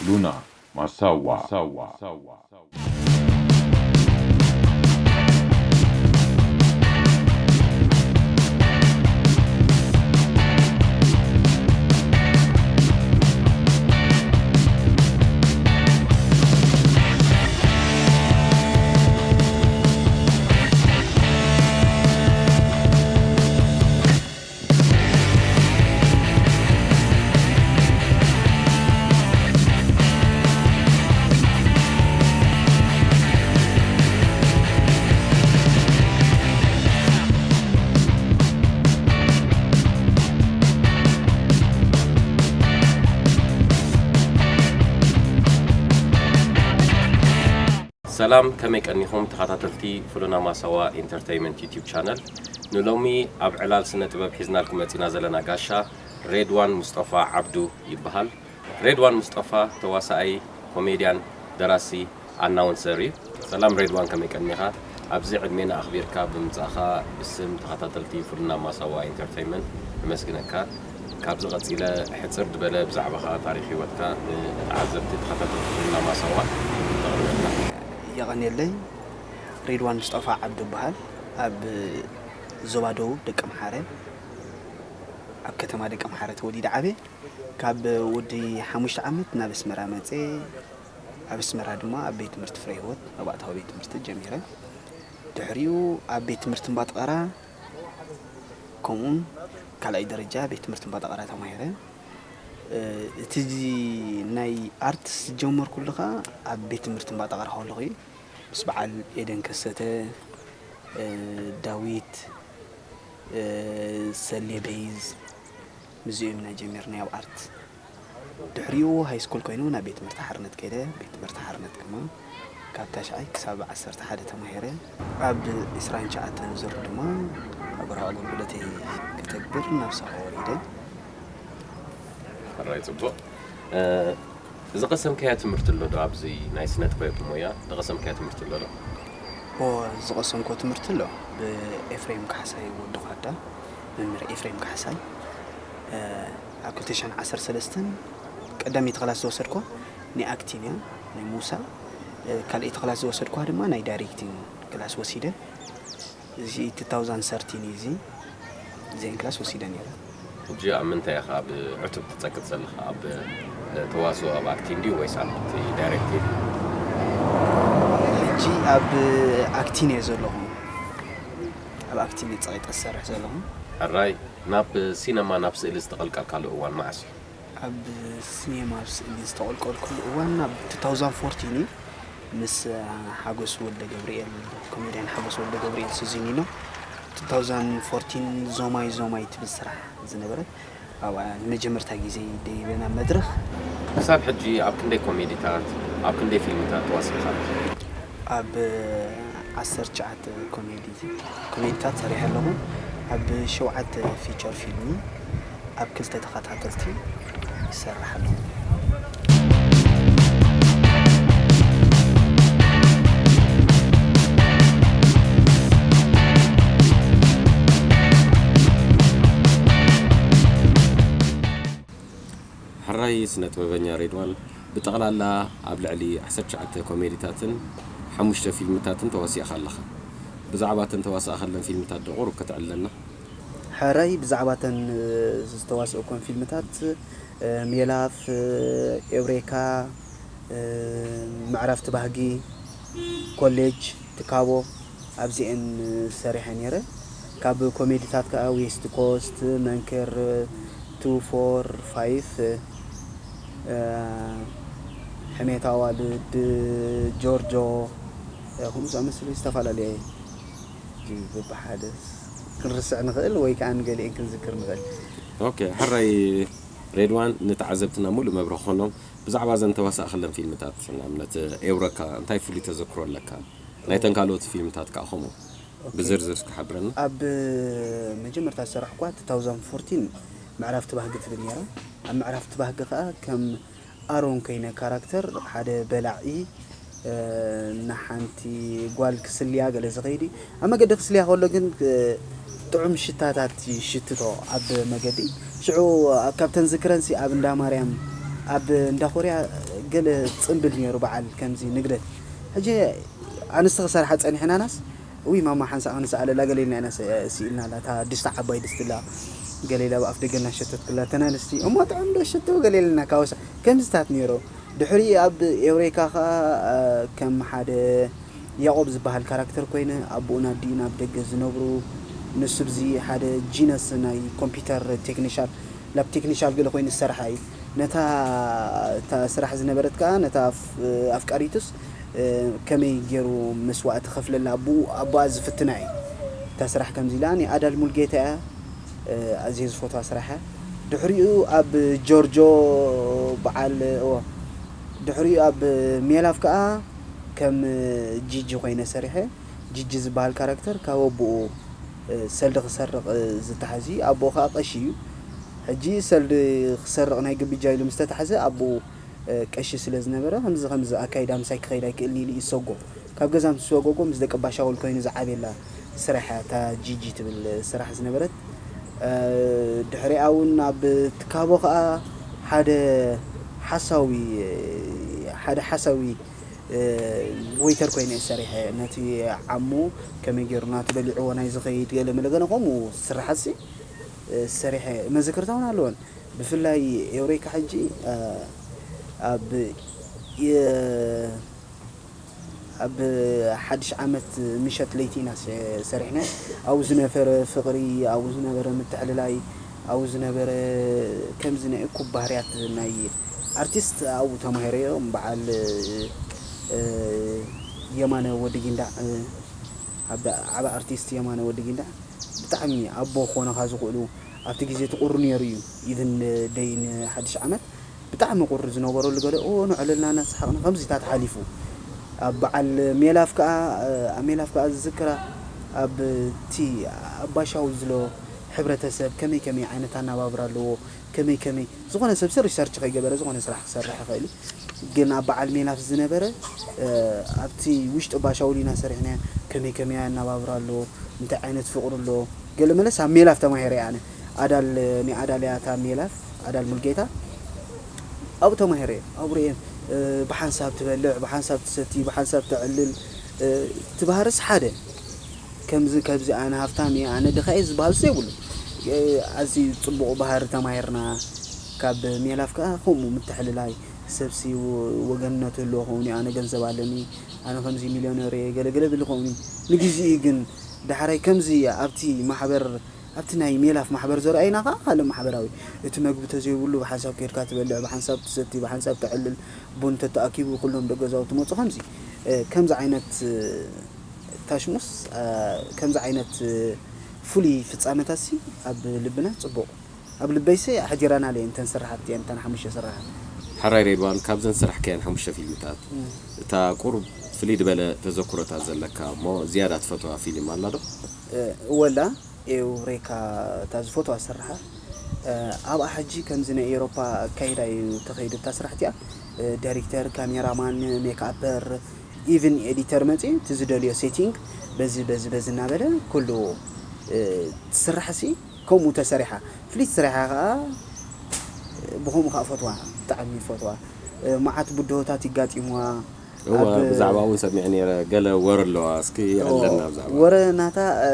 ሉና ማሳዋ። ሰላም፣ ከመይ ቀኒኹም ተኸታተልቲ ፍሉና ማሳዋ ኢንተርተይመንት ዩቲዩብ ቻነል? ንሎሚ ኣብ ዕላል ስነ ጥበብ ሒዝናልኩም መጺና ዘለና ጋሻ ሬድዋን ሙስጠፋ ዓብዱ ይበሃል። ሬድዋን ሙስጠፋ ተዋሳኣይ፣ ኮሜድያን፣ ደራሲ፣ ኣናውንሰር እዩ። ሰላም ሬድዋን፣ ከመይ ቀኒኻ? ኣብዚ ዕድሜና ኣኽቢርካ ብምጻእኻ ብስም ተኸታተልቲ ፍሉና ማሳዋ ኢንተርተይመንት ነመስግነካ። ካብዚ ቀጺለ ሕጽር ዝበለ ብዛዕባኻ፣ ታሪኽ ህይወትካ ንተዓዘብቲ ተኸታተልቲ ፍሉና ማሳዋ ተቕርበልና። የቐንየለይ። ሬድዋን ሙስጠፋ ዓብዱ እበሃል። ኣብ ዞባ ደቡብ ደቀምሓረ፣ ኣብ ከተማ ደቀምሓረ ተወሊደ ዓብየ። ካብ ወዲ ሓሙሽተ ዓመት ናብ ኣስመራ መጼ። ኣብ ኣስመራ ድማ ኣብ ቤት ትምህርቲ ፍረ ህይወት መባእታዊ ቤት ትምህርቲ ጀሚረ። ድሕሪኡ ኣብ ቤት ትምህርቲ እምባጥቐራ፣ ከምኡውን ካልኣይ ደረጃ ቤት ትምህርቲ እምባጥቐራ ተማሂረ። እ፣ እቲ ናይ ኣርትስ ዝጀመርኩሉ ኸኣ ኣብ ቤት ትምህርቲ እምባጥቐራ ከለኹ እዩ። ምስ በዓል ኤደን ከሰተ፣ እ፣ ዳዊት፣ እ፣ ሰሌ በይዝ፣ ምስዚኦም ኢና ጀሚርና ኣብ ኣርት። ድሕሪኡ ሃይ ስኩል ኮይኑ ናብ ቤት ትምህርቲ ሓርነት ከይደ። ቤት ትምህርቲ ሓርነት ድማ ካብ ታሽዓይ ክሳብ ዓሰርተ ሓደ ተማሂረ። ኣብ ዕስራን ትሽዓተን ዙር ድማ ሃገራዊ ኣገልግሎተይ ከተግብር ናብ ሳዋ ወሪደ። ሕራይ፣ ጽቡቕ። እ፣ ዝቐሰምካዮ ትምህርቲ ኣሎ ዶ? ኣብዚ ናይ ስነ ጥበብ ሞያ ዝቐሰምካዮ ትምህርቲ ኣሎ ዶ? ኦ፣ ዝቐሰምኮ ትምህርቲ ኣሎ። ብኤፍሬም ካሕሳይ ወዲ ኳዳ፣ መምህር ኤፍሬም ካሕሳይ። እ፣ ኣብ ክልተ ሽሕን ዓሰርተ ሰለስተን ቀዳመይቲ ክላስ ዝወሰድኳ ናይ ኣክቲንግ እያ፣ ናይ ሙሳ። እ፣ ካልኣይቲ ክላስ ዝወሰድኳ ድማ ናይ ዳይሬክቲንግ ክላስ ወሲደ። እዚ ቱ ታውዘንድ ሰርቲን እዩ። እዚ እዚአን ክላስ ወሲደ ነይረ። ሕጂ ኣብ ምንታይ ኢኻ ብዕቱብ ትጸቅጥ ዘለኻ? ኣብ፣ እ፣ ተዋስኦ፣ ኣብ ኣክቲንግ ድዩ ወይስ ኣብቲ ዳይሬክቲንግ? ሕጂ ኣብ ኣክቲንግ እየ ዘለኹ። ኣብ ኣክቲንግ እየ ጸቂጠ ዝሰርሕ ዘለኹ። ሕራይ፣ ናብ ሲነማ፣ ናብ ስእሊ ዝተቐልቀልካሉ እዋን መዓስ እዩ? ኣብ ሲኔማ ኣብ ስእሊ ዝተቐልቀልኩሉ እዋን ኣብ ቱ ታውዘንድ ፎርቲን እዩ። ምስ ሓጎስ ወልደ ገብርኤል፣ ኮሜድያን ሓጎስ ወልደ ገብርኤል ሱዚኒኖ፣ ቱ ታውዘንድ ፎርቲን ዞማይ ዞማይ ትብል ስራሕ ዝነበረት፣ ኣብኣ ንመጀመርታ ግዜ ደይበ ናብ መድረኽ። ክሳብ ሕጂ ኣብ ክንደይ ኮሜዲታት፣ ኣብ ክንደይ ፊልምታት ተዋሲእኻ? ኣብ ዓሰርተ ትሽዓተ ኮሜዲ፣ ኮሜዲታት ሰሪሐ ኣለኹ። ኣብ ሸውዓተ ፊቸር ፊልም፣ ኣብ ክልተ ተኸታተልቲ ይሰርሕ ኣለኹ። ሕራይ ስነ ጥበበኛ ሬድዋን፣ ብጠቕላላ ኣብ ልዕሊ ዓሰርተ ትሽዓተ ኮሜዲታትን ሓሙሽተ ፊልምታትን ተዋሲእኻ ኣለኻ። ብዛዕባ እተን ተዋሳእካለን ፊልምታት ዶ ቁሩብ ከተዕልለና? ሕራይ ብዛዕባ እተን፣ እ፣ ዝተዋስእኮን ፊልምታት፣ እ፣ ሜላፍ፣ እ፣ ኤውሬካ፣ እ፣ ምዕራፍቲ ባህጊ፣ ኮሌጅ፣ ትካቦ ኣብዚኤን ሰሪሐ ነይረ። ካብ ኮሜዲታት ከኣ ዌስት ኮስት፣ መንክር፣ ቱ ፎር ፋይፍ፣ እ፣ ሕሜት ኣዋልድ፣ ጆርጆ፣ እ፣ ከምኡ ዝኣመሰሉ ዝተፈላለየ በብሓደ ክንርስዕ ንኽእል ወይ ከኣ ንገሊኤን ክንዝክር ንኽእል። ኦኬ፣ ሕራይ ሬድዋን፣ ንተዓዘብትና ሙሉእ መብርሂ ክኾኖም፣ ብዛዕባ እዘን ተዋሳእክለን ፊልምታት፣ ንኣብነት ኤውረካ፣ እንታይ ፍሉይ ተዘክሮ ኣለካ? ናይተን ካልኦት ፊልምታት ከኣ ከምኡ ኦኬ። ብዝርዝር እስኪ ሓብረና። ኣብ መጀመርታ ዝሰራሕኳ ቱ ታውዘንድ ፎርቲን ምዕራፍቲ ባህጊ ትብል ነይራ። ኣብ ምዕራፍቲ ባህጊ ከኣ ከም ኣሮን ኮይነ ካራክተር ሓደ በላዒ፣ እ፣ ንሓንቲ ጓል ክስልያ ገለ ዝኸይድ እዩ። ኣብ መገዲ ክስልያ ከሎ ግን፣ እ፣ ጥዑም ሽታታት ይሽትቶ ኣብ መገዲ። ሽዑ ካብተን ዝክረንሲ ኣብ እንዳ ማርያም ኣብ እንዳ ኮርያ ገለ ጽምብል ነይሩ በዓል ከምዚ ንግደት። ሕጂ ኣንስቲ ክሰርሓ ጸኒሐናናስ፣ ውይ ማማ ሓንሳእ ክንስኣለላ ገለ ኢልና ኢና ስ-፣ ስኢልናላ። እታ ድስቲ ዓባይ ድስቲ ኣላ፣ ገለ ኢላ ብኣፍ ደገ እናሸተትኩላ፣ እተን ኣንስቲ፣ "እሞ ጥዑም ዶ ሽቶ?" ገለ ኢልና ካወሳ ከምዚታት ነይሩ። ድሕሪኡ ኣብ ኤውሬካ ኸኣ፣ እ፣ ከም ሓደ ያቆብ ዝበሃል ካራክተር ኮይነ፣ ኣቦኡን ኣዲኡን ኣብ ደገ ዝነብሩ፣ ንሱ ብዚ ሓደ ጂነስ ናይ ኮምፒውተር ቴክኒሻል፣ ላብ ቴክኒሻል ገለ ኮይኑ ዝሰርሓ እዩ። ነታ፣ እታ ስራሕ ዝነበረት ከኣ፣ ነታ ኣፍ-፣ ኣፍቃሪቱስ፣ እ፣ ከመይ ገይሩ መስዋእቲ ከፍለላ ኣቦኡ፣ ኣቦኣ ዝፍትና እዩ። እታ ስራሕ ከምዚ ኢላ፣ ናይ ኣዳል ሙልጌታ እያ፣ እ፣ ኣዝየ ዝፈትዋ ስራሕ እያ። ድሕሪኡ ኣብ ጆርጆ በዓል፣ እወ፣ ድሕሪኡ ኣብ ሜላፍ ከኣ ከም ጂጂ ኮይነ ሰሪሐ። ጂጂ ዝበሃል ካራክተር ካብ ኣቦኡ፣ እ፣ ሰልዲ ክሰርቕ፣ እ፣ ዝተሓዚ፣ ኣቦኡ ከኣ ቀሺ እዩ። ሕጂ ሰልዲ ክሰርቕ ናይ ግብጃ ኢሉ ምስ ተታሕዘ፣ ኣቦኡ፣ እ፣ ቀሺ ስለ ዝነበረ፣ ከምዚ ከምዚ ኣካይዳ ምሳይ ክኸይድ ኣይክእልን ኢሉ ይሰጎ። ካብ ገዛ ምስ ሰጎጎ፣ ምስ ደቂ ኣባሻውል ኮይኑ ዝዓብየላ ስራሕ እያ፣ እታ ጂጂ ትብል ስራሕ ዝነበረት። እ፣ ድሕሪኣ እውን ኣብ ትካቦ ከኣ ሓደ ሓሳዊ፣ ሓደ ሓሳዊ፣ እ፣ ዌይተር ኮይነ እየ ሰሪሐ። ነቲ ዓሙ ከመይ ገይሩ ናቱ በሊዕዎ ናይ ዝኸይድ ገለ መለ ገለ ከምኡ ስራሓትሲ፣ እ፣ ሰሪሐ። መዘክርታ እውን ኣለወን። ብፍላይ ኤውሬካ ሕጂ፣ እ፣ ኣብ የ-፣ ኣብ ሓድሽ ዓመት ምሸት ለይቲ ኢና ሰ-፣ ሰሪሕና። ኣብኡ ዝነበረ ፍቕሪ፣ ኣብኡ ዝነበረ ምትሕልላይ፣ ኣብኡ ዝነበረ ከምዚ ናይ እኩብ ባህርያት ናይ ኣርቲስት ኣብኡ ተማሂረዮ። በዓል፣ እ፣ የማነ ወዲ ጊንዳዕ፣ እ፣ ዓቢ፣ ዓቢ ኣርቲስት የማነ ወዲ ጊንዳዕ ብጣዕሚ ኣቦ ክኾኑኻ ዝኽእሉ ኣብቲ ግዜ እቲ ቁሪ ነይሩ እዩ። ኢቭን ደይ ንሓድሽ ዓመት ብጣዕሚ ቁሪ ዝነበረሉ ገለ፣ ኦ፣ ንዕለልና እናሰሓቕና ከምዚታት ሓሊፉ። ኣብ በዓል ሜላፍ ከኣ፣ ኣብ ሜላፍ ከኣ ዝዝክራ ኣብቲ ኣብ ባሻውል ዝሎ ሕብረተሰብ ከመይ ከመይ ዓይነት ኣነባብራ ኣለዎ፣ ከመይ ከመይ ዝኾነ ሰብሲ ሪሰርች ከይገበረ ዝኾነ ስራሕ ክሰርሕ ይኽእል እዩ። ግን ኣብ በዓል ሜላፍ ዝነበረ፣ እ፣ ኣብቲ ውሽጢ ባሻውል ኢና ሰሪሕና፣ ከመይ ከመይ ኣነባብራ ኣለዎ፣ እንታይ ዓይነት ፍቕሪ ኣለዎ፣ ገለ መለስ ኣብ ሜላፍ ተማሂረ እየ ኣነ። ኣዳል፣ ናይ ኣዳል እያ እታ ሜላፍ፣ ኣዳል ሙልጌታ። ኣብኡ ተማሂረ እየ፣ ኣብኡ ርእየ፣ እ፣ ብሓንሳብ ትበልዕ፣ ብሓንሳብ ትሰቲ፣ ብሓንሳብ ተዕልል፣ እ፣ እቲ ባህርስ ሓደ። ከምዚ፣ ከምዚ ኣነ ሃብታም እየ፣ ኣነ ድኻ እየ ዝበሃል ዘይብሉ። እ፣ ኣዝዩ ጽቡቕ ባህሪ ተማሂርና። ካብ ሜላፍ ከኣ ከምኡ ምትሕልላይ፣ ሰብሲ ወ-፣ ወገንነት ህልዎ ከውን እዩ፣ ኣነ ገንዘብ ኣለኒ፣ ኣነ ከምዚ ሚልዮነር እየ፣ ገለ ገለ ብል ከውን እዩ። ንግዜኡ ግን ዳሕራይ ከምዚ ኣብቲ ማሕበር፣ ኣብቲ ናይ ሜላፍ ማሕበር ዘርኣዩና ከኣ ካልእ ማሕበራዊ፣ እቲ መግቢ ተዘይብሉ ብሓንሳብ ኬድካ ትበልዕ፣ ብሓንሳብ ትሰቲ፣ ብሓንሳብ ተዕልል፣ ቡን ተተኣኪቡ ኩሎም ደገዛውቲ መጹ። ከምዚ፣ እ፣ ከምዚ ዓይነት፣ እ፣ ታሽሙስ፣ እ፣ ከምዚ ዓይነት፣ እ፣ ፍሉይ ፍጻመታትሲ ኣብ ልብና ጽቡቕ፣ ኣብ ልበይሲ ኣሕዲረናለ እየን እተን ስራሓት እቲኣን፣ እተን ሓሙሽተ ስራሓት። ሕራይ ሬድዋን፣ ካብዘን ስራሕካየን ሓሙሽተ ፊልምታት፣ እም። እታ ቁሩብ ፍልይ ዝበለ ተዘክሮታት ዘለካ እሞ ዝያዳ ትፈትዋ ፊልም ኣላ ዶ? እ፣ ወላ ኤውሬካ እታ ዝፈትዋ ስራሓ። እ፣ ኣብኣ ሕጂ ከምዚ ናይ ኤውሮፓ ኣካይዳ እዩ ተኸይዱ እታ ስራሕ እቲኣ። እ፣ ዳይሬክተር፣ ካሜራማን፣ ሜክኣፐር፣ ኢቭን ኤዲተር መጺኡ እቲ ዝደልዮ ሴቲንግ በዚ፣ በዚ፣ በዚ እናበለ ኩሉ፣ እ፣ ትስራሕሲ ከምኡ ተሰሪሓ። ፍልይቲ ስራሕ እያ ኸዓ፣ ብኸምኡ ኸዓ እፈትዋ፣ ብጣዕሚ እፈትዋ። እ፣ መዓት ብድሆታት ይጋጢምዋ። እወ፣ ኣብ ብዛዕባ እውን ሰሚዐ ነይረ፣ ገለ ወረ ኣለዋ፣ እስኪ እወ፣ ኣለና ብዛዕባ። ወረ ናታ፣ እ፣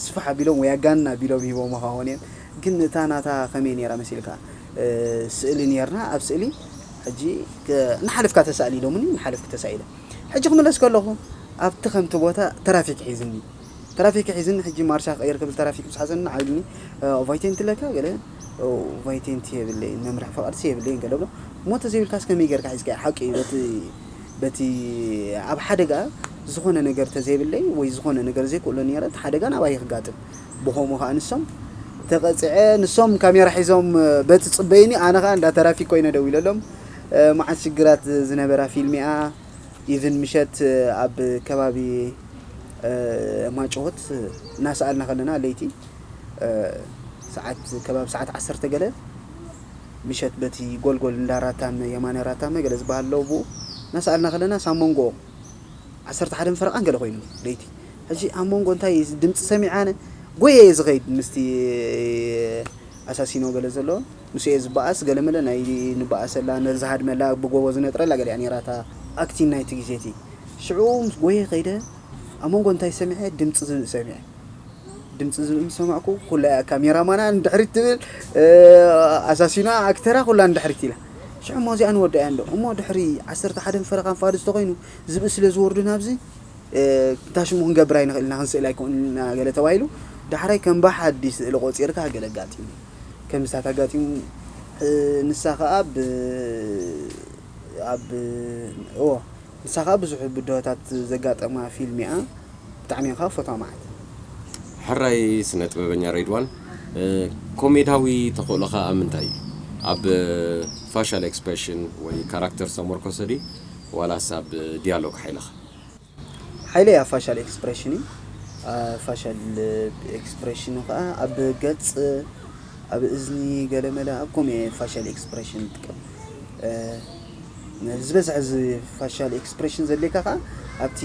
ስፍሕ ኣቢሎም ወይ ኣጋንና ኣቢሎም ሂቦም ኸኾን እዮም። ግን እታ ናታ ከመይ ነይራ መሲልካ? እ፣ ስእሊ ነይርና፣ ኣብ ስእሊ ሕጂ ከ-፣ እናሓለፍካ ተሳእል ኢሎምኒ፣ እናሓለፍኩ ተሳኢለ። ሕጂ ክምለስ ከለኹ፣ ኣብቲ ከምቲ ቦታ ተራፊክ ሒዝኒ። ተራፊክ ሒዝኒ፣ ሕጂ ማርሻ ክቕይር ክብል ተራፊክ ምስ ሓዘኒ፣ ንዓይ ኢሉኒ፣ እ፣ ኦቫይቴንቲ ኣለካ? ገለ፣ ኦ፣ ኦቫይቴንቲ የብለይን፣ መምርሒ ፍቓድሲ የብለይን፣ ገለ ብሎ። እሞ ተዘይብልካስ ከመይ ጌርካ ሒዝካዮ? ሓቂ እዩ፣ በቲ፣ በቲ ኣብ ሓደጋ ዝኾነ ነገር ተዘይብለይ ወይ ዝኾነ ነገር ዘይክእሎ ነይረ፣ እቲ ሓደጋ ናባይ ክጋጥም። ብኸምኡ ኸዓ ንሶም ተቐጺዐ፣ ንሶም ካሜራ ሒዞም፣ እ፣ በቲ ጽበዩኒ፣ ኣነ ኸዓ እንዳ ተራፊክ ኮይነ ደው ኢለሎም። እ፣ መዓት ሽግራት ዝነበራ ፊልም እያ። ኢቭን ምሸት ኣብ ከባቢ፣ እ፣ ማጭሆት እናሰኣልና ከለና ለይቲ፣ እ፣ ሰዓት፣ ከባቢ ሰዓት ዓሰርተ ገለ ምሸት በቲ ጎልጎል እንዳ ራታመ፣ የማነ ራታመ ገለ ዝበሃል ኣለዉ፣ ብኡ እናሰኣልና ከለና ሳብ መንጎ ዓሰርተ ሓደን ፈረቓን ገለ ኮይኑ ለይቲ። ሕጂ ኣብ መንጎ እንታይ ድምፂ ሰሚዐ ኣነ፣ ጎየ እየ ዝኸይድ ምስቲ ኣሳሲኖ ገለ ዘሎ፣ ምስ እየ ዝበኣስ ገለ መለ ናይ ንበኣሰላ፣ ነዝሃድመላ፣ ብጎቦ ዝነጥረላ ገለ እያ ነይራታ። ኣክቲን ናይቲ ግዜ እቲ ሽዑ ምስ ጎየ ከይደ፣ ኣብ መንጎ እንታይ ሰሚዐ? ድምፂ ዝብኢ ሰሚዐ። ድምፂ ዝብኢ ምስ ሰማዕኩ፣ ኩላ እያ ካሜራማና ንድሕሪት ትብል፣ ኣሳሲና ኣክተራ ኩላ ንድሕሪት ኢላ። ሽዑ እሞ እዚኣ ንወዳ እያ እንዶ እሞ ድሕሪ ዓሰርተ ሓደን ፈረቓን ፋዱስ ተኮይኑ ዝብኢ ስለ ዝወርዱ ናብዚ፣ እንታይ ሽሙ ክንገብር ኣይንኽእል ኢና፣ ክንስእል ኣይኮንና ገለ ተባሂሉ። ዳሕራይ ከም ብሓዲ ስእሊ ቆፂርካ ገለ ኣጋጢሙ። ከምዚታት ኣጋጢሙ። ንሳ ከዓ ብ ኣብ እዎ ንሳ ከዓ ብዙሕ ብድሆታት ዘጋጠማ ፊልም እያ። ብጣዕሚ እየ ከዓ ፈትዋ መዓት። ሕራይ ስነ ጥበበኛ ሬድዋን፣ ኮሜዳዊ ተኽእሎኻ ኣብ ምንታይ እዩ? ኣብ ፋሻል ኤክስፕሬሽን ወይ ካራክተር ዝተመርኮሰ ድዩ ዋላስ ኣብ ዲያሎግ ሓይልኻ? ሓይለይ ኣብ ፋሻል ኤክስፕሬሽን እዩ። ፋሻል ኤክስፕሬሽን ከዓ ኣብ ገፅ፣ ኣብ እዝኒ፣ ገለመለ ኣብ ከምኡ እየ ፋሻል ኤክስፕሬሽን ዝጥቀም። ዝበዝሐ እዚ ፋሻል ኤክስፕሬሽን ዘድልየካ ከዓ ኣብቲ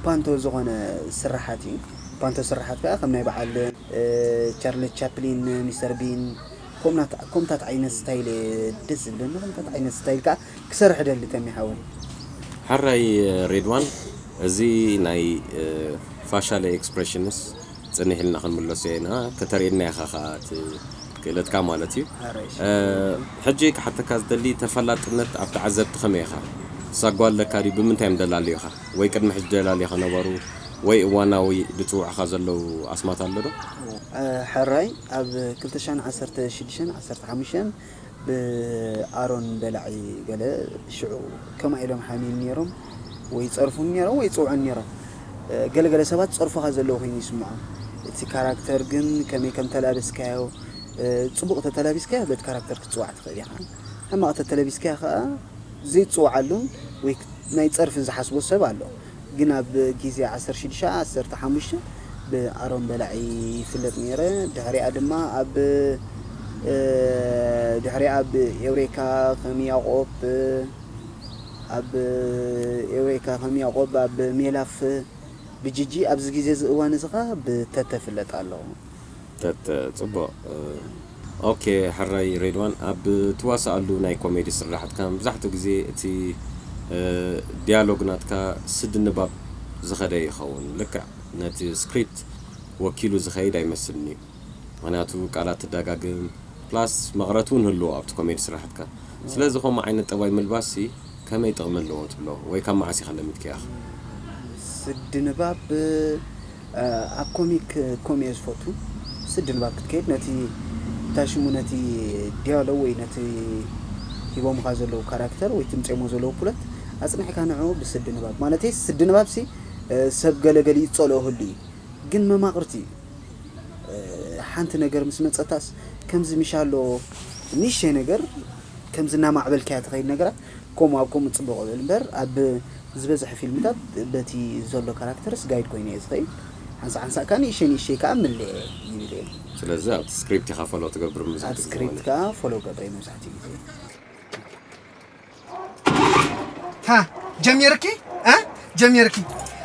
ፓንቶ ዝኾነ ስራሓት እዩ። ፓንቶ ስራሓት ከዓ ከም ናይ በዓል ቻርሊ ቻፕሊን፣ ሚስተር ቢን፣ ከምኡታት ዓይነት ስታይል ደስ ዝብለኒ። ከምኡታት ዓይነት ስታይል ከዓ ክሰርሕ ደሊ ተሚ ሓወይ። ሕራይ ሬድዋን፣ እዚ ናይ ፋሻል ኤክስፕሬሽንስ ፅንሕ ኢልና ክንምለሶ ኢና። ከተርእየና ኢኻ ከዓ እቲ ክእለትካ ማለት እዩ። ሕጂ ክሓተካ ዝደሊ፣ ተፈላጥነት ኣብ ተዓዘብቲ ከመይ ኢኻ? ሳጓ ኣለካ ድዩ? ብምንታይ እዮም ደላልዮኻ? ወይ ቅድሚ ሕጂ ደላልዮ ከነበሩ ወይ እዋናዊ ድፅውዕኻ ዘለዉ ኣስማት ኣሎ ዶ? ሕራይ ኣብ ክልተ ሽሕን ዓሰርተ ሽዱሽተን ዓሰርተ ሓሙሽተን ብኣሮን በላዒ ገለ ሽዑ ከምኣ ኢሎም ሓሚም ነይሮም ወይ ይፀርፉን ነይሮም ወይ ይፅውዑን ነይሮም። ገለገለ ሰባት ፀርፉኻ ዘለዉ ኮይኑ ይስምዖም። እቲ ካራክተር ግን ከመይ ከም ተላበስካዮ፣ ፅቡቕ ተተላቢስካዮ በቲ ካራክተር ክትፅዋዕ ትኽእል ኢኻ። ሕማቕ ተተለቢስካዮ ከዓ ዘይትፅውዓሉን ወይ ናይ ፀርፊ ዝሓስቦ ሰብ ኣሎ። ግን ኣብ ግዜ ዓሰርተ ሽዱሽተ ዓሰርተ ሓሙሽተ ብኣሮን በላዒ ይፍለጥ ነይረ። ድሕሪኣ ድማ ኣብ ድሕሪኣ ኣብ ኤውሬካ ከም ያቆብ ኣብ ኤውሬካ ከም ያቆብ ኣብ ሜላፍ ብጅጂ ኣብዚ ግዜ እዚ እዋን እዚ ኸዓ ብተተ ፍለጥ ኣለኹ። ተተ ፅቡቅ። ኦኬ ሕራይ ሬድዋን፣ ኣብ ትዋሳኣሉ ናይ ኮሜዲ ስራሕትካ መብዛሕትኡ ግዜ እቲ ዲያሎግ ናትካ ስዲ ንባብ ዝኸደ ይኸውን። ልክዕ ነቲ ስክሪፕት ወኪሉ ዝኸይድ ኣይመስልን እዩ። ምክንያቱ ቃላት ትደጋግም፣ ፕላስ መቕረት እውን ህልዎ ኣብቲ ኮሜዲ ስራሕትካ። ስለዚ ከምኡ ዓይነት ጠባይ ምልባስ ሲ ከመይ ጥቕሚ ኣለዎ ትብሎ? ወይ ካብ መዓስ ኢኻ ለሚድክያ ኢኻ? ስዲ ንባብ ኣብ ኮሚክ ኮም እየ ዝፈቱ። ስዲ ንባብ ክትከይድ ነቲ እንታይ ሽሙ ነቲ ዲያሎግ ወይ ነቲ ሂቦምኻ ዘለዉ ካራክተር ወይ ትምፅኦሞ ዘለዉ ፑለት ኣፅኒዕካ ንዕኡ ብስዲ ንባብ ማለተይ ስዲ ንባብ ሲ ሰብ ገለገሊ ይፀልኦ ህሉ እዩ ግን መማቕርቲ እዩ። ሓንቲ ነገር ምስ መፀታስ ከምዚ ምሻሎ ንእሽተይ ነገር ከምዚ እናማዕበልካያ ትኸይድ ነገራት ከምኡ ኣብ ከምኡ ፅቡቕ ይብል እምበር ኣብ ዝበዝሐ ፊልምታት በቲ ዘሎ ካራክተርስ ጋይድ ኮይኑ እየ ዝኸይድ። ሓንሳእ ሓንሳእ ከዓ ንእሽተይ ንእሽተይ ከዓ ምልኤ ይብል እየ። ስለዚ ኣብቲ ስክሪፕት ኢኻ ፎሎ ትገብር ኣብ መብዛሕትኡ ግዜ ስክሪፕት ማለት እዩ። ከዓ ፎሎ ገብረ እየ መብዛሕትኡ ግዜ። ሃ ጀሚርኪ እ ጀሚርኪ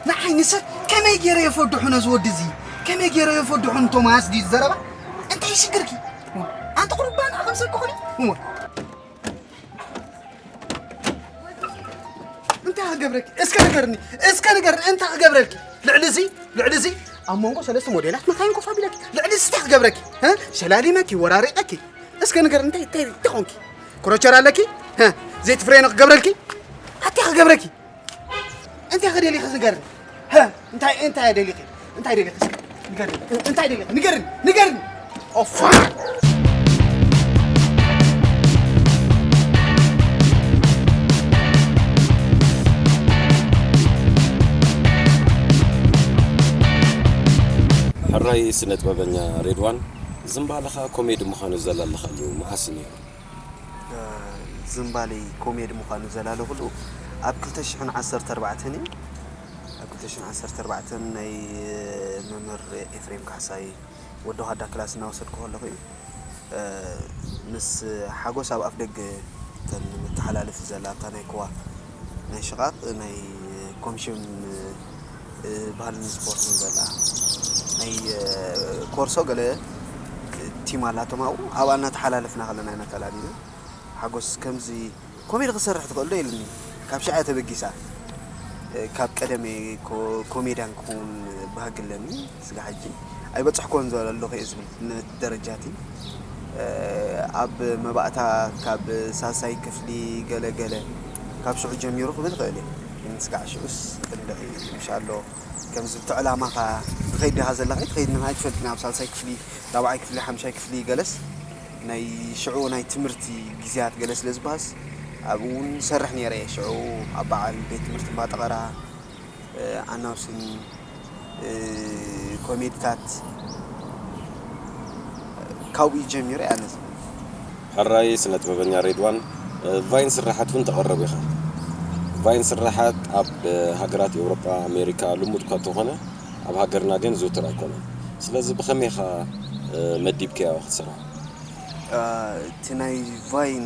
ንዓይ ንሰብ ከመይ ገይረ የፈድሑ ነዚ ወዲ እዚ ከመይ ገይረ የፈድሑ ንቶማስ ድዩ ዘረባ እንታይ ሽግርኪ ኣንቲ ቁርባን ኣኸም ሰብ ክኾኒ እንታይ ክገብረኪ እስከ ንገርኒ እስከ ንገርኒ እንታይ ክገብረልኪ ልዕሊ እዚ ልዕሊ እዚ ኣብ መንጎ ሰለስተ ሞዴላት መካይን ኮፍ ኣቢለኪ ልዕሊ እዚ እንታይ ክገብረኪ እ ሸላሊመኪ ወራሪጠኪ እስከ ንገር እንታይ እንታይ እንታይ ኾንኪ? ክሮቸር ኣለኪ? ሀ ዘይትፍረይ ነው ክገብረልኪ? ኣታ ክገብረኪ? እንታይ ከደሊኺ ንገርኒ? ሀ እንታይ እንታይ ደሊኺ? እንታይ ደሊኺ? እስከ ንገርኒ። እንታይ ደሊኺ? ንገርኒ። ንገርኒ። ኦፋ ሕራይ ስነ ጥበበኛ ሬድዋን ዝምባለኻ ኮሜዲ ምዃኑ ዘላለኻሉ መዓስ እዩ ነይሩ? ዝምባለይ ኮሜዲ ምዃኑ ዘላለኹሉ ኣብ ክልተ ሽሕን ዓሰርተ ኣርባዕተን እዩ። ኣብ ክልተ ሽሕን ዓሰርተ ኣርባዕተን ናይ መምህር ኤፍሬም ካሕሳይ ወዲ ኻዳ ክላስ እናወሰድኩ ከለኹ እዩ። ምስ ሓጎስ ኣብ ኣፍ ደገ እተን መተሓላለፊ ዘላ እታ ናይ ክዋ ናይ ሽቓቕ ናይ ኮሚሽን ባህልን ስፖርትን ዘላ ናይ ኮርሶ ገለ ቲም ኣላቶም ኣብኡ፣ ኣብኣ እናተሓላለፍና ከለና ኢና ተላሊና። ሓጎስ ከምዚ ኮሜዲ ክሰርሕ ትኽእል ዶ ኢሉኒ። ካብ ሽዓ ተበጊሳ፣ ካብ ቀደመ ኮ-፣ ኮሜድያን ክኸውን ባህጊ ኣለኒ። ስጋ ሕጂ ኣይበጽሕኮን ዘሎ ኣለኹ እየ ዝብል ነቲ ደረጃቲ። ኣብ መባእታ ካብ ሳልሳይ ክፍሊ ገለ ገለ፣ ካብ ሽዑ ጀሚሩ ክብል ይኽእል እየ። ግን ስጋዕ ሽዑስ እንድዒ ምሻሎ ከምዚ ብቲ ዕላማኻ ትኸይድ ዲኻ ዘለኻ፣ ትኸይድ ንኻ ኣይትፈልጥን። ኣብ ሳልሳይ ክፍሊ፣ ራብዓይ ክፍሊ፣ ሓምሻይ ክፍሊ ገለስ ናይ ሽዑ ናይ ትምህርቲ ግዜያት ገለ ስለ ዝበሃስ ኣብኡ እውን ይሰርሕ ነይረ እየ። ሽዑ ኣብ በዓል ቤት ትምህርቲ እምባጠቐራ፣ ኣናውስን፣ ኮሜዲታት ካብኡ ጀሚረ እየ ኣነ። ሕራይ ስነ ጥበበኛ ሬድዋን፣ ቫይን ስራሓት እውን ተቐረብ ኢኻ። ቫይን ስራሓት ኣብ ሃገራት ኤውሮጳ፣ ኣሜሪካ ልሙድ እኳ እንተኾነ፣ ኣብ ሃገርና ግን ዝውትር ኣይኮነን። ስለዚ ብኸመይ ኢኻ መዲብካዮ ክትሰርሖ? እቲ ናይ ቫይን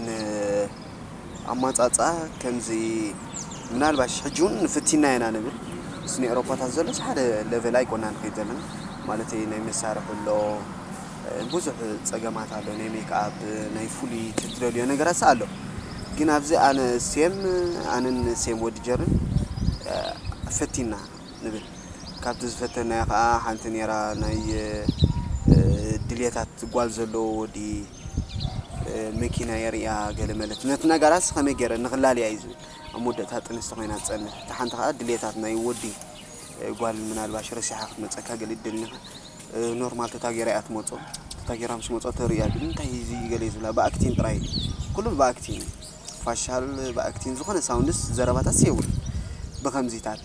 ኣማጻጽኣ ከምዚ ምናልባሽ ሕጂ እውን ፈቲና ኢና ንብል። ምስ ናይ ኤውሮፓታት ዘሎስ ሓደ ሌቨል ኣይኮና ንኸይድ ዘለና። ማለተይ ናይ መሳርሒ ኣሎ፣ ብዙሕ ጸገማት ኣሎ። ናይ ሜክኣፕ፣ ናይ ፍሉይ ትደልዮ ነገራት ኣሎ። ግን ኣብዚ ኣነ ሴም፣ ኣነን ሴም ወዲ ጀርን ፈቲና ንብል። ካብቲ ዝፈተናዮ ኸኣ ሓንቲ ነይራ ናይ፣ ድልየታት ጓል ዘለዎ ወዲ፣ መኪና የርእያ ገለ መለት። ነቲ ነገራትስ ከመይ ገይረ ንኽላልያ እዩ ዝብል። ኣብ መወዳእታ ጥንስቲ ኮይና ትጸንሕ። እታ ሓንቲ ኸኣ ድልየታት ናይ ወዲ፣ ጓል ምናልባሽ ረሲሓ ክትመጸካ ገለ ይደልኒኻ። ኖርማል ተታጌራ እያ ትመጾ። ተታጌራ ምስ መጾ ተርእያ ግን እንታይ እዩ እዚ ገለ እዩ ዝብላ። ብኣክቲን ጥራይ። ኩሉ ብኣክቲን። ፋሻል ብኣክቲን ዝኾነ ሳውንድስ ዘረባታት የብሉ። ብኸምዚታት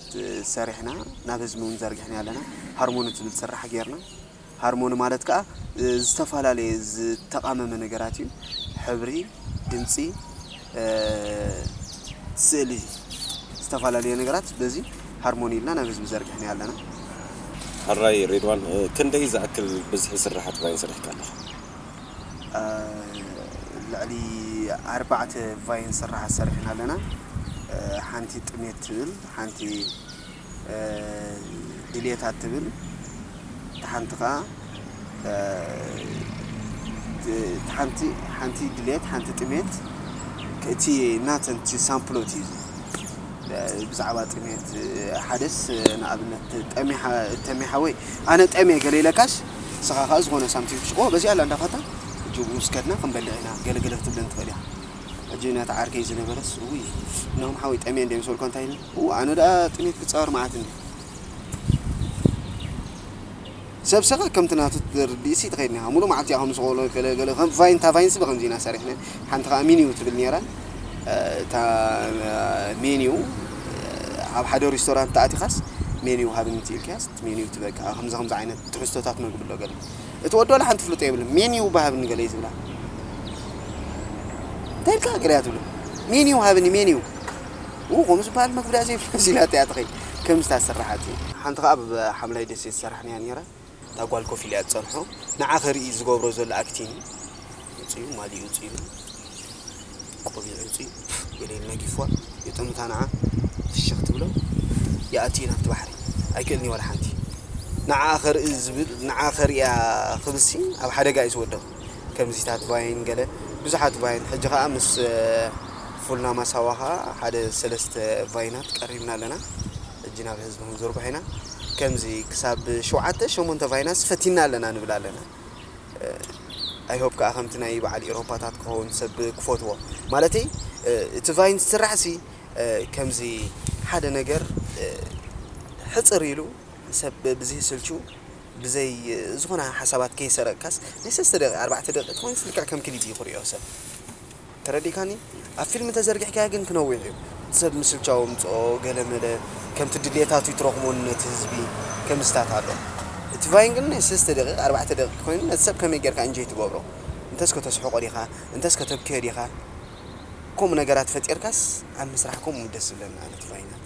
ሰሪሕና ናብ ህዝቢ እውን ዘርጊሕና ኣለና። ሃርሞኒ ትብል ስራሕ ጌርና። ሃርሞኒ ማለት ከኣ፣ እ፣ ዝተፈላለየ ዝተቓመመ ነገራት እዩ። ሕብሪ፣ ድምጺ፣ እ፣ ስእሊ፣ ዝተፈላለየ ነገራት በዚ ሃርሞኒ ኢልና ናብ ህዝቢ ዘርጊሕና ኣለና። ሕራይ ሬድዋን፣ እ፣ ክንደይ ዝኣክል ብዝሒ ስራሓት ቫይን ሰሪሕካ ኣለኻ? እ፣ ልዕሊ ኣርባዕተ ቫይን ስራሓት ሰሪሕና ኣለና። እ፣ ሓንቲ ጥሜት ትብል፣ ሓንቲ እ፣ ድልየታት ትብል፣ እታ ሓንቲ ኸኣ፣ እ፣ ት-፣ እታ ሓንቲ፣ ሓንቲ ድልየት፣ ሓንቲ ጥሜት፣ እቲ ናተን እቲ ሳምፕሎት እዩ እዚ። እ፣ ብዛዕባ ጥሜት፣ እ፣ ሓደስ፣ እ፣ ንኣብነት፣ ጠሜ ሓ-፣ ተሜ ሓወይ፣ ኣነ ጠሜ ገለ ኢለካስ፣ ንስኻ ኸኣ ዝኾነ ሳምቲንግ ትሽቆ፣ በዚኣ ኣላ እንዳኻታ፣ ሕጂ ብኡ ስከድና ክንበልዕ ኢና፣ ገለ ገለ ክትብለኒ ትኽእል ኢኻ። ሕጂ ነቲ ዓርከይ ዝነበረስ፣ ውይ፣ ናሆም ሓወይ ጠምየ እንደ ምስ በልኳ እንታይ ኢልኒ? እው፣ ኣነ ደኣ ጥሜት ክጻወር መዓት እንደ። ሰብ ሰኸ ከምቲ ናቱ ርድኢሲ ትኸይድ ኔኻ። ሙሉእ መዓልቲ እያ ከም ዝኸሎ ገለ ገለ፣ ከም ቫይን፣ እታ ቫይንሲ ብኸምዚ ኢና ሰሪሕና። ሓንቲ ኸኣ ሚኒው ትብል ኔራ። እ፣ እታ፣ እ፣ ሜኒው፣ እ፣ ኣብ ሓደ ሬስቶራንት ተኣቲኻስ ሜኒው ሃብኒ ትኢልካያስ፣ እቲ ሜኒው ትበቃ። ከምዚ ከምዚ ዓይነት ትሕዝቶታት መግቢ ኣሎ ገለ። እቲ ወዲ ዋላ ሓንቲ ፍልጦ የብልን። ሜኒው ባሃብኒ ገለ እዩ ዝብላ። እንታይ ኢልካ ገለ እያ ትብሎ? ሜኒው ሃብኒ፣ ሜኒው። ኡ፣ ከምኡ ዝበሃል መግቢ ደኣ ዘይብላ ኢላታ እያ ትኸይድ። ከምዚ እታ ዝሰራሓት እዩ። ሓንቲ ኸኣ ኣብ ሓምላይ ደሴት ዝሰራሕናያ ነይራ። እታ ጓል ኮፍ ኢላ እያ ትጸንሖ። ንዓ ከርኢ ዝገብሮ ዘሎ ኣክቲንግ እዩ። ውጽኡ፣ ማሊኡ ውጽኡ። ቆቢዕ ውጽኡ። ገለ ነጊፍዋ። የጠምታ ንዓ ፍሽኽ ትብሎ። ይኣቲ ናብቲ ባሕሪ። ኣይክእልን እዩ ዋላ ሓንቲ። ንዓ ከርኢ ዝብል፣ ንዓ ከርእያ ክብልሲ ኣብ ሓደጋ እዩ ዝወድቕ። ከምዚታት ቫይን ገለ ብዙሓት ቫይን። ሕጂ ኸኣ ምስ፣ እ፣ ፉልና ማሳዋ ኸኣ ሓደ ሰለስተ ቫይናት ቀሪብና ኣለና። ሕጂ ናብ ህዝቢ ክንዝርግሖ ኢና። ከምዚ ክሳብ ሸውዓተ ሸሞንተ ቫይናትስ ፈቲና ኣለና ንብል ኣለና። እ፣ ኣይ ሆፕ ከኣ ከምቲ ናይ በዓል ኤውሮፓታት ክኸውን ሰብ ክፈትዎ። ማለተይ፣ እ፣ እቲ ቫይን ዝስራሕሲ፣ እ፣ ከምዚ ሓደ ነገር፣ እ፣ ሕጽር ኢሉ ሰብ ብዘይስልቹ፣ ብዘይ፣ እ፣ ዝኾነ ሓሳባት ከይሰረቅካስ፣ ናይ ሰለስተ ደቂቕ፣ ኣርባዕተ ደቂቕ ተኾይኑስ ልክዕ ከም ክሊፕ እዩ ክርእዮ ሰብ። ተረዲእካኒ? ኣብ ፊልም እንተዘርጊሕካዮ ግን ክነውሕ እዩ። እቲ ሰብ ምስልቻው ኣምጽኦ፣ ገለ መለ፣ ከምቲ ድሌታቱ ይትረኽቦ ነቲ ህዝቢ፣ ከምዝታት ኣሎ። እቲ ቫይን ግን ናይ ሰለስተ ደቂቕ፣ ኣርባዕተ ደቂቕ ኮይኑ ነቲ ሰብ ከመይ ጌርካ እንጆይ ትገብሮ? እንተስ ከተስሕቆ ዲኻ? እንተስ ከተብክዮ ዲኻ? ከምኡ ነገራት ፈጢርካስ ኣብ ምስራሕ ከምኡ ደስ ዝብለኒ ኣነ እቲ ቫይናት።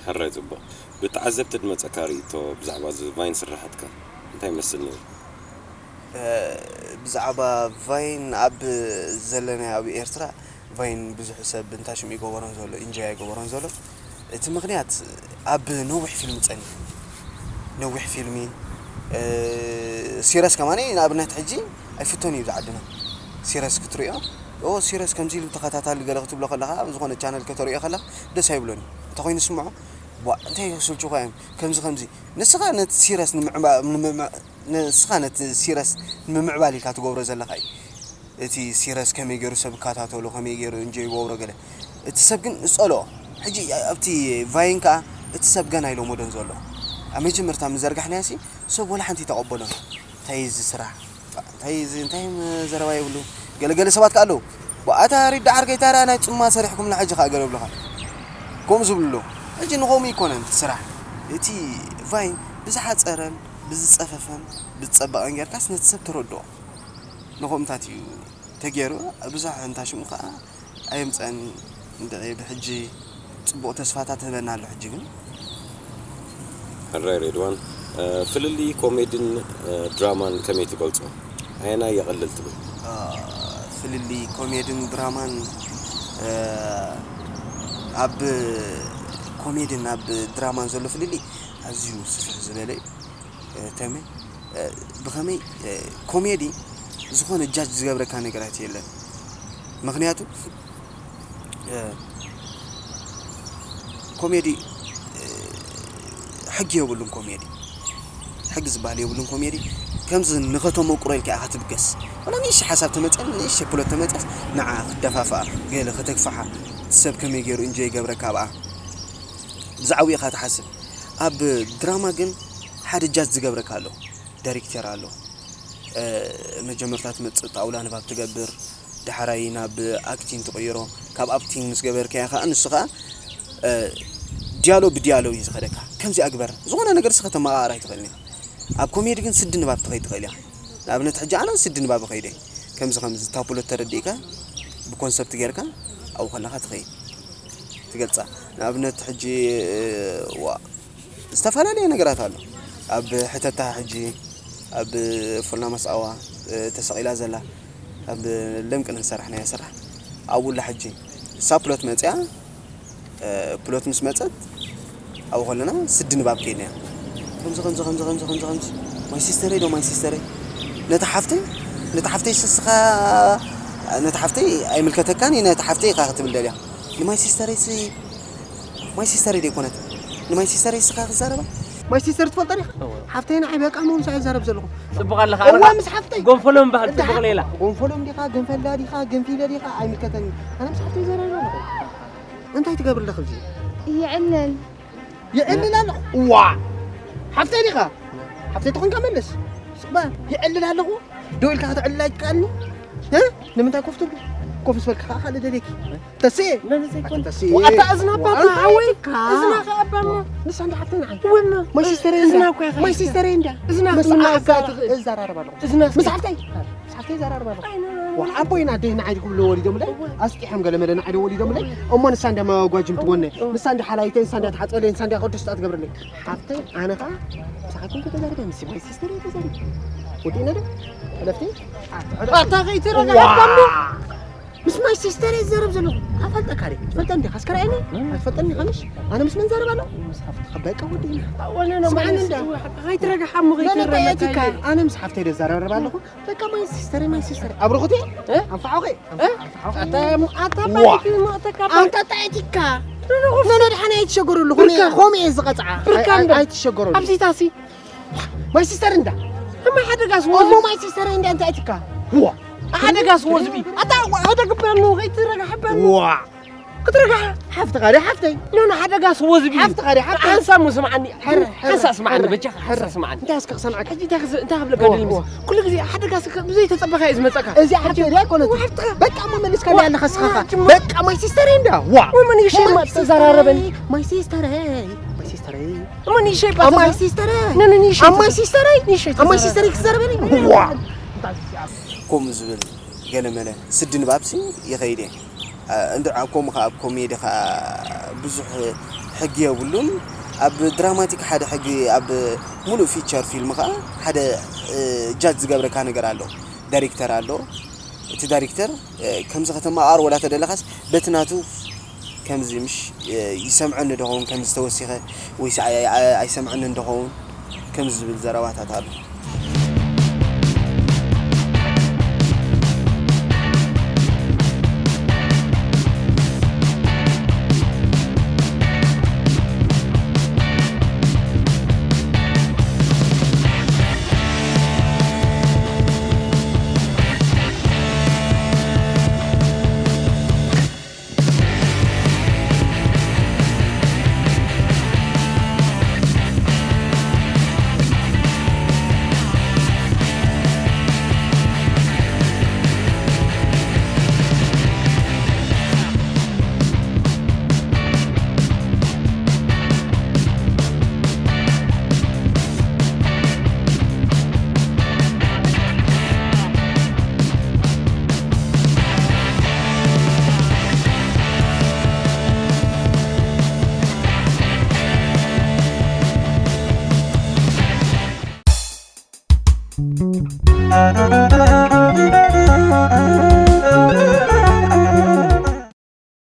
ሕራይ ጽቡቕ። ብተዓዘብቲ ዝመጸካ ርእይቶ ብዛዕባ እዚ ቫይን ስራሓትካ እንታይ ይመስል ነይሩ? እ፣ ብዛዕባ ቫይን ኣብ ዘለናዮ ኣብ ኤርትራ ቫይን ብዙሕ ሰብ እንታይ ሽም ይገበሮን ዘሎ፣ ኢንጆይ ኣይገበሮን ዘሎ። እቲ ምኽንያት ኣብ ነዊሕ ፊልም ጸኒሑ። ነዊሕ ፊልሚ፣ እ፣ ሲረስ ከማኒ ንኣብነት ሕጂ ኣይፍቶን እዩ ዝዓድና። ሲረስ ክትሪኦ፣ "ኦ፣ ሲረስ ከምዚ ኢሉ ተኸታታሊ" ገለ ክትብሎ ከለኻ፣ ኣብ ዝኾነ ቻነል ከተሪኦ ከለኻ ደስ ኣይብሎን እዩ። እንተኾይኑ ስምዖ፣ "ቧ፣ እንታይ ይስልችኹ እዮም? ከምዚ ከምዚ።" ንስኻ ነቲ ሲረስ ንምዕባ-፣ ንምምዕ-፣ ንስኻ ነቲ ሲረስ ንምምዕባል ኢልካ ትገብሮ ዘለኻ እዩ። እቲ ሲረስ ከመይ ገይሩ ሰብ ይከታተሎ፣ ከመይ ገይሩ እንጆ ይገብሮ ገለ። እቲ ሰብ ግን ዝጸልኦ። ሕጂ ኣብቲ ቫይን ከኣ እቲ ሰብ ገና ኣይለመዶን ዘሎ። ኣብ መጀመርታ ምዘርጋሕናዮሲ ሰብ ወላ ሓንቲ ኣይተቐበሎን። እንታይ እዩ እዚ ስራሕ? እንታይ እዩ እዚ? እንታይ ም-፣ ዘረባ የብሉ። ገለገለ ሰባት ከኣ ኣለዉ። "ኣታ ሪዳ ዓርከይ፣ ታራ ናይ ጽማ ሰሪሕኩምላ ሕጂ ከኣ" ገለ ይብሉኻ። ከምኡ ዝብሉ ኣለዉ። ሕጂ ንኸምኡ ኣይኮነን እቲ ስራሕ። እቲ ቫይን ብዝሓጸረን ብዝጸፈፈን ብዝጸበቐን ጌርካስ ነቲ ሰብ ተረድኦ። ንኸምኡታት እዩ ተገይሩ። ብዙሕ እንታ ሽሙ ከኣ ኣየምጸን። እንድዒ ብሕጂ ጽቡቕ ተስፋታት ትህበና ኣሎ። ሕጂ ግን ሕራይ ሬድዋን፣ እ፣ ፍልልይ ኮሜድን፣ እ፣ ድራማን ከመይ ትገልጾ? ኣየናይ የቐልል ትብል? እ፣ ፍልልይ ኮሜድን ድራማን፣ እ፣ ኣብ ኮሜድን ኣብ ድራማን ዘሎ ፍልልይ ኣዝዩ ስፍሕ ዝበለ እዩ። እ፣ ተሜ፣ እ፣ ብኸመይ፣ እ፣ ኮሜዲ ዝኾነ ጃጅ ዝገብረካ ነገራት የለን። ምኽንያቱ፣ እ፣ ኮሜዲ፣ እ፣ ሕጊ የብሉን። ኮሜዲ ሕጊ ዝበሃል የብሉን። ኮሜዲ ከምዚ ንኸተመቁሮ ኢልካ ኢኻ ትብገስ። ወላ ንእሽተይ ሓሳብ ተመጽያ፣ ንእሽተይ ፕሎት ተመጽያስ ንዓ ክትደፋፍኣ፣ ገለ ከተግፍሓ፣ እቲ ሰብ ከመይ ገይሩ እንጆ ይገብረካ ብኣ። ብዛዕባኡ ኢኻ ትሓስብ። ኣብ ድራማ ግን ሓደ ጃጅ ዝገብረካ ኣሎ፣ ዳይሬክተር ኣሎ። እ፣ መጀመርታ ትመጽእ ጣውላ ንባብ ትገብር፣ ዳሕራይ ናብ ኣክቲንግ ትቕይሮ። ካብ ኣክቲንግ ምስ ገበርካዮ ከኣ ንሱ ከኣ፣ እ፣ ዲያሎ ብዲያሎ እዩ ዝኸደካ። ከምዚ ኣግበር፣ ዝኾነ ነገር እስኻ ከተመቓቕር ኣይትኽእልን ኢኻ። ኣብ ኮሜዲ ግን ስዲ ንባብ ትኸይድ ትኽእል ኢኻ። ንኣብነት ሕጂ ኣነ ስዲ ንባብ እኸይደ። ከምዚ ከምዚ ታፕሎት ተረዲእካ ብኮንሰፕት ጌርካ ኣብኡ ከለኻ ትኸይድ። ትገልጻ። ንኣብነት ሕጂ፣ ዋ፣ ዝተፈላለየ ነገራት ኣሎ። ኣብ ሕተታ ሕጂ፣ ኣብ ፎልና መስኣዋ፣ እ፣ ተሰቒላ ዘላ፣ ኣብ ለምቅን ዝሰራሕናዮ ስራሕ፣ ኣብኡላ ሕጂ ሳፕሎት መጽያ፣ እ፣ ፕሎት ምስ መጸት፣ ኣብኡ ከለና ስዲ ንባብ ከይድና። ከምዚ፣ ከምዚ፣ ከምዚ፣ ከምዚ፣ ከምዚ፣ ከምዚ። ማይ ሲስተረይ ዶ፣ ማይ ሲስተረይ? ነታ ሓፍተይ፣ ነታ ሓፍተይ ስስኻ፣ ነታ ሓፍተይ ኣይምልከተካን እዩ፣ ነታ ሓፍተይ ኢኻ ክትብል ደልያ። ንማይ ሲስተረይ ሲ-፣ ማይ ሲስተረይ ደይኮነት? ንማይ ሲስተረይ ስኻ ክዛረባ? ማይ ሲስተር ትፈልጣ ዲኻ? እወ። ሓፍተይ ንዓይ በቃ፣ ምሳኣ ይዛረብ ዘለኹ። ጽቡቕ ኣለኻ፣ እወ፣ ኣነኻ ምስ ሓፍተይ። ጎንፈሎም በሃል፣ እንዳ ጽቡቕ ሓ-፣ ሌላ። ጎንፈሎም ዲኻ፣ ገንፈላ ዲኻ፣ ገንፊለ ዲኻ፣ ኣይምልከተኒ። ኣነ ምስ ሓፍተይ ይዛረብ ኣለኹ። እንታይ ትገብር ኣለኺ ኣብዚ? ይዕልል። ይዕልል ኣለኹ። ዋ! ሓፍተይ ዲኻ? ሓፍተይ ተኾንካ መልስ። ስቕ በል። ይዕልል ኣለኹ። ደው ኢልካ ከተዕልል ኣይትከኣልኒ? እ? ንምንታይ ኮፍ ትብሉ? ኮፍ ምስ በልካ ከዓ ካልእ ደልየኪ። ተስኤ። ነዚ ዘይኮነ። ተስኤ። ኣታ እዝና ኣባታ ዋንታ ሓወይ። ኢልካ። እዝና ከኣባማ። ንሳ እንዳ ሓፍተይ ንዓይ። ወማ። ማይ ሲስተር እዝና እንዳ። እኮ ኢኻ ማይ ኢኻ። ሲስተር እንዳ። እዝና ምስ ክትምና ኣካ እዛ-፣ ትኽእል። እዛራረብ ኣለኹ። እዝና ምስ እስኪ። ሓፍተይ። ምስ ሓፍተይ እዛራረብ ኣለኹ። ኣይ፣ ኖ፣ ኖ፣ ኖ። ዋ፣ ኣቦይ ናደይ ንዓይ ድኹም ወሊዶምለይ። እወ። ኣስጢሖም ገለ መለ ንዓይ ዶ ወሊዶምለይ። እወ። እሞ ንሳ እንዳ መጓጅም ትጎነ። እወ። ንሳ እንዳ ሓላይተይ፣ ንሳ እንዳ ትሓጸለይ፣ ንሳ እንዳ ከደስጣ ትገብርለይ። ሓፍተይ ኣነ ኸኣ ምሳኻትኩም ከተዛርበ ምስ ማይ ሲስተር እየ ተዛሪበ። ወዲእና ዶ? ሕለፍቲ? ኣታ ከይትረጋጋእካ እሞ። ዋ! ምስ ማይ ሲስተር እየ ዝዛረብ ዘለኹ። ኣፈልጠካ ድየ? ትፈልጠኒ ዲኻ? እስከ ርኣየኒ። ኣይትፈልጠኒ ዲኻ ምሽ? ኣነ ምስ መን ዛረብ ኣለኹ? በቃ ወዲእና። ኣወነ ነው ስምዓኒ ማለት እንዳ። ከይትረጋሓ እሞ መን ከይትረጋጋእ። በየትካ? ኣነ ምስ ሓፍተይ ዶ ዛረብ ኣለኹ? በቃ ማይ ሲስተር፣ ማይ ሲስተር። ኣብ ርኹቲ? እ? ኣንፋሖኸ? እ? ኣንፋሖኸ? ኣታ፣ ኣታ ዋ! ባይክ ሞእተካ ባ-፣ ኣንታ ጣዕቲካ። ኖ፣ ኖ፣ ኖ፣ ኖ፣ ደሓን ኣይትሸገሩ ኣለኹ። ብርካ። ኾም እየ ዝቐጽዓ። ብርካ ኣይ-፣ ኣይ-፣ እንዳ። ኣይትሸገሩ ኣለኹ። ኣብዚታሲ? ማይ ሲስተር እንዳ። እማ ሓደጋስ እሞ ወዝቢ። ማይ ሲስተር እንዳ እንታይ ትካ? ዋ። ሓደጋስ ወዝቢ። ኣታ፣ ዋ፣ ሓደ ግባኑ፣ ከይትረጋሕባኑ። ዋ። ክትረጋሕ። ሓፍትኻ ድያ ሓፍተይ? ኖ፣ ኖ፣ ሓደጋስ ወዝቢ። ሓፍትኻ ድያ ሓፍተይ? ሓንሳብ ስምዓኒ። ሕር፣ ሕር፣ ሓንሳብ ስምዓኒ፣ ሕር፣ በጃኻ፣ ሕር። ሓንሳብ ስምዓኒ። እንታይ እስከ ክሰምዓካ? ሕጂ እንታይ ክስ-፣ እንታይ ክብለካ ዋ፣ ደሊ ምስ-፣ ዋ። ኩሉ ግዜ ሓደጋስ ከ-፣ ብዘይ ተጸበኻዮ ዝመጸካ። እዚኣ ሓፍተይ ድያ ኣይኮነትን? ሓፍትኻ። በቃ እሞ መሊስካ ዋ፣ ኣለኻ እስኻ። ዋ፣ ጅማ። በቃ ማይ ሲስተረይ እንዳ። ዋ። ወመን ይሸማ ማይ ሲስተረይ፣ ተዘራረበኒ። ማይ ሲስተረይ፣ ማይ ሲስተረይ። እሞ ንእሽተይ ኣብ ማይ ባታ-፣ ሲስተረይ። ነ-፣ ነ-፣ ንእሽተይ ኣብ ማይ ተዘ-፣ ሲስተረይ። ንእሽተይ ኣብ ማይ ተዘ-፣ ሲስተረይ ክትዘረበኒ? ዋ። ከምኡ ዝብል ገለመለ ስዲ ንባብሲ ይኸይድ እየ። እ፣ እንድዒ ኣብ ከምኡ ኸዓ ኣብ ኮሜዲ ኸዓ ብዙሕ ሕጊ የብሉን። ኣብ ድራማቲክ ሓደ ሕጊ፣ ኣብ ሙሉእ ፊቸር ፊልም ኸዓ ሓደ፣ እ፣ ጃጅ ዝገብረካ ነገር ኣሎ። ዳይሬክተር ኣሎ። እቲ ዳይሬክተር፣ እ፣ ከምዚ ከተመቓቕር ወላ ተደለኻስ በቲ ናቱ ከምዚ ምሽ፣ እ፣ ይሰምዐኒ ዶ ኸውን ከምዚ ተወሲኸ ወይስ ኣይ-፣ ኣይ-፣ ኣይሰምዐንን ዶ ኸውን ከምዚ ዝብል ዘረባታት ኣሎ።